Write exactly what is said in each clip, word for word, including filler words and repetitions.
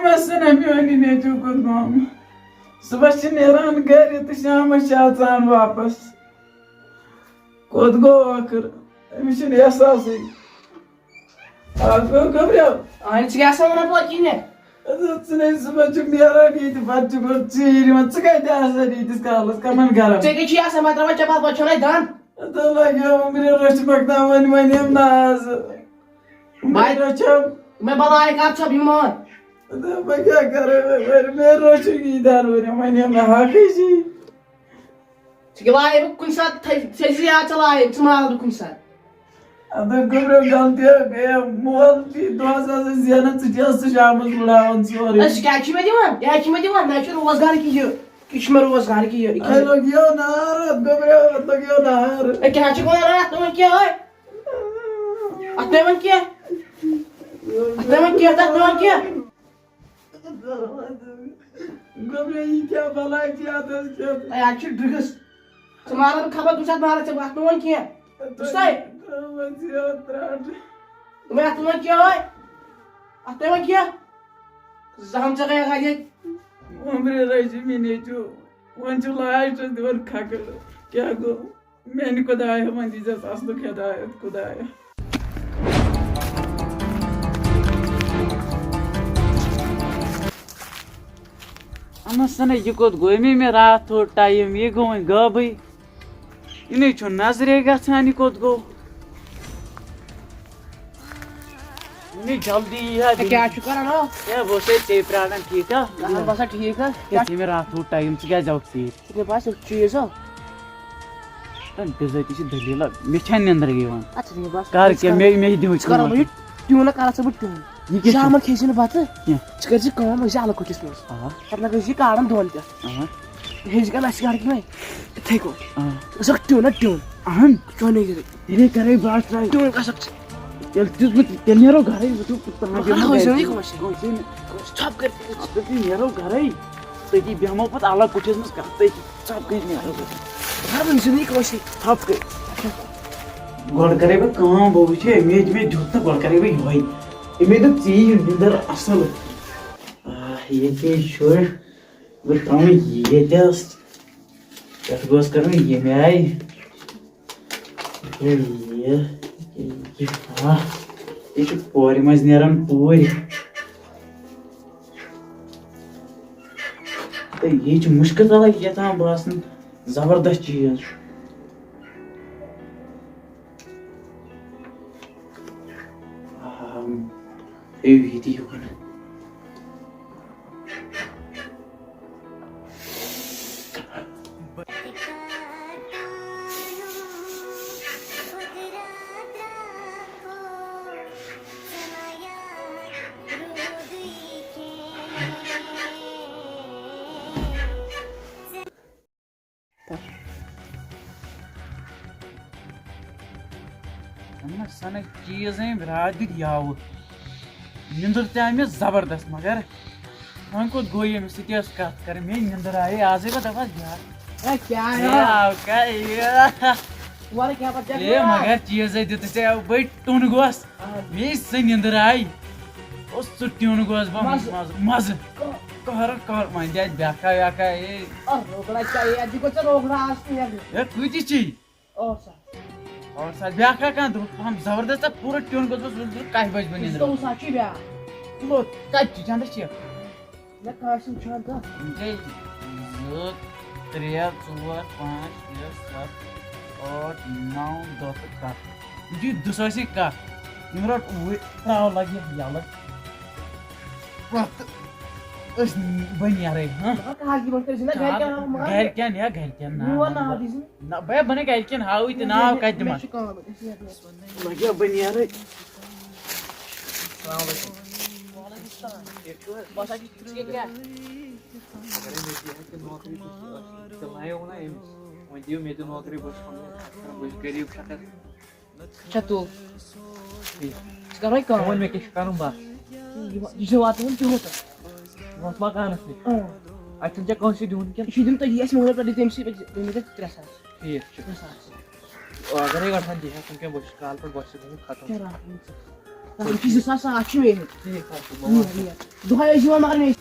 مےٚ سَنا میون یہِ نیٚچوٗ کوٚت گوٚم۔ صُبحس چھِ نیران گرِ تہٕ شامس چھِ اژان واپس۔ کوٚت گوٚو ٲخٕر؟ أمِس چھُنہٕ احساسٕے۔ آ، گوٚو گوٚبریو۔ اَہَن، ژٕ کیٛاہ سا وَنان توتہِ کِنۍ؟ اَدٕ ژٕ نے صُبحس چھُکھ نیران ییٚتہِ، پتہٕ چھُکھ گۄڈٕ ژیٖرۍ یِوان۔ ژٕ کَتہِ آسان ییٖتِس کالس؟ کَمن گرن؟ ژےٚ کیٛاہ چھُے آسان؟ بہٕ ترٛاوان چپل، پتہٕ چھُنَے دَند۔ اَدٕ لگیو مےٚ رٔچھِ مۄکلاوان وۄنۍ یِم ناز۔ مےٚ بلاے کر ژھۄپ یِم مان۔ تہٕ بہٕ کیٛاہ کَرٕ وۄنۍ؟ مےٚ روٚچھُکھ یی دَرورِ، وۄنۍ یِم مےٚ حقٕے چھِ۔ ژٕ کیٛاہ لایے بہٕ کُنہِ ساتہٕ تھٔ-، تھٔزِ یاد ژےٚ لایے، ژٕ مال بہٕ کُنہِ ساتہٕ۔ اَدٕ گوٚبرو غلطی ہا گٔیے، مول تہِ دۄہَس آسان زینان، ژٕ تہِ ٲسۍ ژٕ شامَس وُڑاوان سورُے۔ أسۍ کیٛاہ چھِ مےٚ دِوان؟ یہِ ہا چھِ مےٚ دِوان، مےٚ چھُ روزگار کہِ یہِ، یہِ چھُ مےٚ روزگار کہِ یہِ، یہِ کہِ اَتھ لوٚگ یہِ نار، اَتھ گوٚبرو، اَتھ لوٚگ یہِ نار۔ اے، کیٛاہ چھِ وَنان اَتھ نہٕ وۄنۍ کینٛہہ، اے؟ اَتھ نہٕ وۄنۍ کینٛہہ۔ اَتھ نہٕ وۄنۍ کینٛہہ، اَتھ نہٕ وۄنۍ کینٛہہ۔ گوٚبرا، یہِ کیٛاہ بلاے چھِ اَتھ حظ کھیوٚت؟ اے، اَتھ چھِ drugs۔ ژٕ مارَن خبر کُنہِ ساتہٕ مارَن ژےٚ، اَتھ نہٕ وۄنۍ کینٛہہ۔ بوٗزتھا؟ ترٛاوان ژٕ یَتھ ترٛاٹھ۔ دوٚپمَے، اَتھ نہٕ وۄنۍ کینٛہہ، اے۔ اَتھ نہٕ وۄنۍ کینٛہہ۔ زَہَم ژےٚ گٔیَکھ اَتہِ۔ وۄمبرِ رَجہِ مےٚ نیٚچوٗ۔ وۄنۍ چھُ last-س دِوان کھکھٕر۔ کیٛاہ گوٚو؟ میانہِ خۄدایہ، وۄنۍ دیٖزٮ۪س اصلُک ہدایت، خۄدایہ۔ اَما سَنے، یہِ کوٚت گوٚو؟ أمۍ مےٚ راتھ تھوٚو time، یہِ گوٚو وۄنۍ غٲبٕے۔ یہِ نَے چھُنہٕ نظرے گژھان، یہِ کوٚت گوٚو؟ وٕنہِ جلدی یی ہا اے، بیٚیہِ۔ کیٛاہ چھُ کران، ہو؟ اے، بہٕ اوسُس ژےٚ پرٛاران، ٹھیٖک ہا؟ اہن، بہٕ ہسا ٹھیٖک ہا۔ یہِ مےٚ راتھ تھوٚو time، ژٕ کیٛازِ آوُکھ ژیٖرۍ؟ ژےٚ باسہِ یہِ چیٖز، ہو؟ ہے، بِذٲتی چھِ دٔلیٖل، مےٚ چھےٚ نٮ۪نٛدٕر یِوان۔ اَتھ چھِ مےٚ باسان، کر ژٕ کیٛاہ؟ کر، مےٚ، مےٚ دِمہٕ ژٕ کَر کٲم۔ وۄنۍ یہِ ٹیوٗن، کَر ژٕ بہٕ ٹیوٗن۔ یہِ کیٛاہ چھُ؟ شامَن کھیٚیہِ زِ نہٕ بَتہٕ۔ کینٛہہ۔ ژٕ کٔرۍ زِ کٲم، أسۍ چھِ اَلہٕ کُٹھِس منٛز۔ آ۔ پَتہٕ لَگٲوۍ زِ یہِ کارَن دۄن تہِ۔ آ۔ ہیٚچھ گژھِ نہ اَسہِ گرٕ کِنۍ وۄنۍ۔ یِتھَے کٲٹھۍ۔ آ۔ أسۍ اَکھ ٹیوٗن، نہ ٹیوٗن۔ اَہَن۔ چون یہِ۔ یہِ نے کَرے بہٕ آز try۔ ٹیوٗن کَس اَکھ چھِ؟ تیٚلہِ دِژ بہٕ، تیٚلہِ نیرو گرے، وٕچھو تانۍ بہٕ بیٚہمو کَرٕ وۄنۍ گرے۔ زندگی کُن وٕچھِ۔ وۄنۍ چھِ نہٕ، ژھۄپہٕ کٔرِتھ۔ اَدٕ تیٚلہِ نیرو گرے۔ تٔتی بیٚہمو پَتہٕ الگ کُٹھِس منٛز کَتھ تٔتی۔ ژھۄپہٕ کٔرِتھ نیرو بہٕ۔ کَرٕ وۄنۍ زندگی کُن وٕچھِ۔ ژھۄپہٕ کٔرِتھ۔ گۄڈٕ کَرے بہٕ کٲم، بہٕ وٕچھِ أمۍ، أمۍ دیُت نہٕ، گۄڈٕ کَرے بہٕ یِہوٚے۔ أمۍ دیُت ژیٖرۍ نیٚنٛدٕر اَصٕل۔ آہ، ییٚتہِ چھُ۔ بہٕ ترٛاوٕ یہِ ییٚتٮ۪س۔ پٮ۪ٹھٕ گوٚژھ کَرُن ییٚمہِ آیہِ۔ یہِ، یہِ، آہ، یہِ چھُ پورِ منٛز نیران پوٗرۍ۔ تہٕ یہِ چھُ مُشکِل تَلان یہِ کیٛاہ تام باسان، زبردست چیٖز۔ آہ، تھٲیِو یہِ تہِ یِہُنٛد۔ اَما سَنٕکۍ چیٖز أمۍ راتھ دیُت یاوٕ۔ نِندٕر تہِ آے مےٚ زبردست، مگر وۄنۍ کوٚت گوٚو ییٚمِس سۭتۍ ٲس کَتھ کَرٕنۍ؟ مےٚ نِندٕر آیے آزٕے، بہٕ دَپَس بیٛاکھ۔ اے، کیٛاہ ہے، یہِ؟ آو کیٛاہ یہِ؟ وَلہٕ کیٛاہ پَتہٕ ہے، کیٛاہ؟ مگر چیٖزَے دیُتُے ژےٚ، بٔے ٹوٚن گوس۔ آ۔ مےٚ یہِ سُہ نِندٕر آیہِ۔ اوس سُہ ٹیوٚن گوس بہٕ مَزٕ۔ مَزٕ، مَزٕ۔ کَر، کَر، کَر، وۄنۍ دِ اَتہِ بیٛاکھا ویٛاکھا، ہے۔ آ، روگڑا چاہے، اَتہِ گوٚژھ ژےٚ روگڑا آسُن یَتھ۔ ہے، کۭتِس چھی؟ ٲٹھ ساس۔ ٲٹھ ساس، بیٛاکھا کانٛہہ درٛوگ پَہَم زبردست، تہٕ پوٗرٕ ٹیوٚن گوٚژھ بہٕ سُہ، سُہ کَہہِ بَجہِ بہٕ نِندرٕ۔ زٕتووُہ ساس چھُے بیٛاکھ۔ ژٕ ووت، کَتہِ چھُ، چَندَس چھِ؟ نہ، کٲنٛسہِ چھُنہٕ کانٛہہ۔ یہِ گٔے زٕ، ترٛےٚ، ژور، پانٛژھ، شےٚ، سَتھ، ٲٹھ، نَو، دَہ تہٕ کَہہ۔ یہِ چھُ دُسٲسی کَہہ۔ یِم رَٹ اوٗرۍ، ترٛاو لَگہِ یَلہٕ۔ پرٛٮ۪تھ أسۍ بہٕ نیرَے، ہاں؟ مگر کاغذی پٲٹھۍ کٔرۍ زِ نہ گَرِکٮ۪ن ہاوُن، مگر گَرِکٮ۪ن یا گَرِکٮ۪ن نہ میون وَنہٕ ناو بہٕ۔ دِژ نہٕ۔ نہ، بہٕ، بہٕ نہٕ گَرِکٮ۪ن ہاوٕے تہِ نہ، ناو کَتہِ دِمہٕ؟ مےٚ چھِ کٲم، أسۍ نیرو۔ لَگہِ بہٕ نیرَے۔ السلام علیکم۔ وعلیکم السلام۔ ٹھیٖک چھِو حظ؟ بہٕ ہسا چھُس ٹھیٖک، کیٛاہ؟ اگرے مےٚ تہِ ہا تہِ نوکری، تُہۍ تہِ لایو نا أمِس۔ وۄنۍ دِیِو مےٚ تہِ نوکری، بہٕ چھُس پنُن، بہٕ چھُس غریٖب شخص۔ اچھا، تُل۔ ٹھیٖک۔ ژٕ کر وۄنۍ کٲم۔ وۄنۍ مےٚ کیٛاہ چھُ کرُن بس؟ یہِ، یہِ چھُ واتناوُن تیوٗت۔ وَتھ مکانس نِش۔ اۭں۔ اَتہِ چھُنہٕ ژےٚ کٲنٛسہِ دیُن کینٛہہ۔ یہِ چھُ دیُن تۄہہِ، یہِ آسہِ مٲلۍ پٮ۪ٹھ تٔمۍ سٕے پٮ۪ٹھ، تٔمۍ دِتھ ترٛےٚ ساس۔ ٹھیٖک چھُ۔ ترٛےٚ ساس۔ اگرے گۄڈٕ ہن دِہا کُنہِ کینٛہہ، بہٕ چھُس کالہٕ پٮ۪ٹھ بۄچھِ سۭتۍ گوٚمُت ختم۔ کیٛاہ راتھ ووٚن ژےٚ؟ تَتھ چھِ زٕ ساس ساس چھِ مےٚ۔ ٹھیٖک حظ چھُ، بہٕ وَنہٕ۔ دۄہَے ٲسۍ یِوان مگر مےٚ۔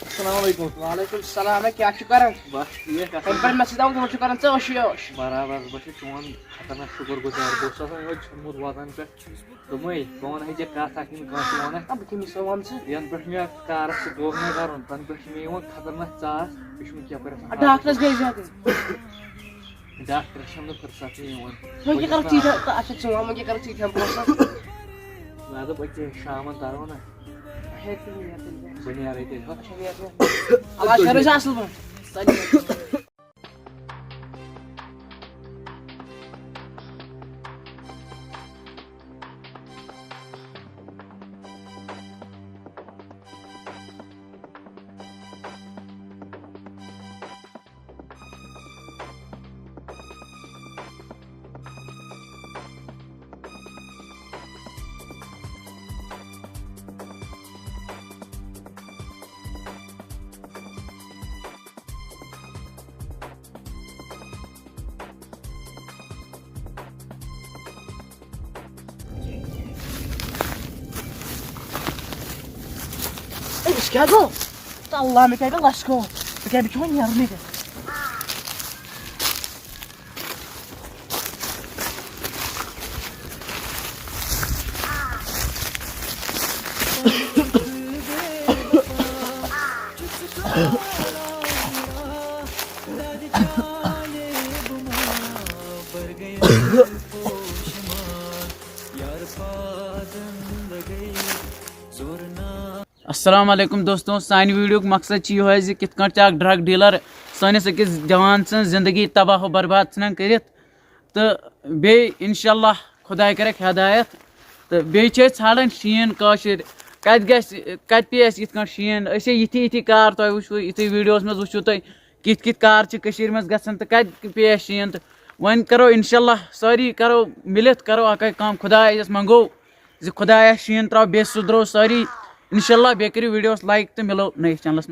السلام علیکم۔ وعلیکم السلام۔ ہے، کیٛاہ چھُ کران؟ بس ٹھیٖک، اَصٕل کَمہِ پٮ۪ٹھ پٲٹھۍ۔ مےٚ سۭتۍ آمُت، تِمَن چھُ کران ژٕ ٲشی ٲش۔ برابر، بہٕ چھُس چون خطرناک شُکُر گُزار۔ بہٕ اوسُس آسان یِہوٚے ژھیوٚنمُت وَتَن پٮ۪ٹھ۔ دوٚپمَے، بہٕ وَنہٕ ہے ژےٚ کَتھ اَکھ، یِم کٲنٛسہِ وَنَکھ۔ آ، بہٕ کٔمِس سۭتۍ وَنہٕ ژٕ؟ یَنہٕ پٮ۪ٹھ مےٚ کارَس سۭتۍ دوکھ مےٚ کَرُن، تَنہٕ پٮ۪ٹھ چھِ مےٚ یِوان خطرناک ژاس۔ یہِ چھُنہٕ کینٛہہ پَرِ آسان۔ آ، ڈاکٹرَس گٔے زیادٕ۔ ڈاکٹرَس چھَنہٕ نہٕ فُرصتٕے یِوان۔ وۄنۍ کیٛاہ کَرو ژٕ ییٖتیٛاہ، تہٕ اَچھا، ژٕ وَن، وۄنۍ کیٛاہ کَرو ژٕ ییٖتیٛاہ پونٛسَن؟ مےٚ دوٚپ أکیٛاہ شامَن تَرو نہ۔ ہے، تُل نیر تیٚلہِ۔ بہٕ نیرَے تیٚلہِ، ہا؟ اَچھا، نیر، نیر۔ اَز کَرو أسۍ اَصٕل پٲٹھۍ۔ أمِس کیٛاہ گوٚو؟ تہٕ اللہ، مےٚ کیٛاہ گوٚو لَس گوٚو؟ بہٕ کیٛاہ، بہٕ کیٛاہ وۄنۍ نیرُن ییٚتہِ؟ السلام علیکم دوستو، سانہِ ویڈیوک مقصد چھُ یِہوٚے زِ کِتھ کٲٹھۍ چھُ اکھ ڈرگ ڈیلر سٲنِس أکِس جوان سٕنٛز زندگی تباہ و برباد ژھٕنان کٔرِتھ۔ تہٕ بیٚیہِ انشاءاللہ خۄداے کَرٮ۪کھ ہدایت۔ تہٕ بیٚیہِ چھِ أسۍ ژھانڈان شیٖن کٲشِر کَتہِ گژھِ، کَتہِ پیٚیہِ اَسہِ یِتھ کٲٹھۍ شیٖن۔ أسۍ چھِ یِتھی یِتھی کار تۄہہِ وٕچھوٕ، یِتھی ویڈیوَس منٛز وٕچھِو تُہۍ کِتھ کِتھ کار چھِ کٔشیٖرِ منٛز گژھان تہٕ کَتہِ پیٚیہِ اَسہِ شیٖن۔ تہٕ وۄنۍ کَرو انشاءاللہ سٲری کَرو مِلِتھ کَرو اَکٕے کٲم، خۄدایَس منٛگو زِ خۄدایا شیٖن ترٛاو، بیٚیہِ سُدرو سٲری انشاءاللہ۔ بیٚیہِ کٔرِو ویڈیوَس لایک تہٕ مِلو نٔیِس چینلَس منٛز۔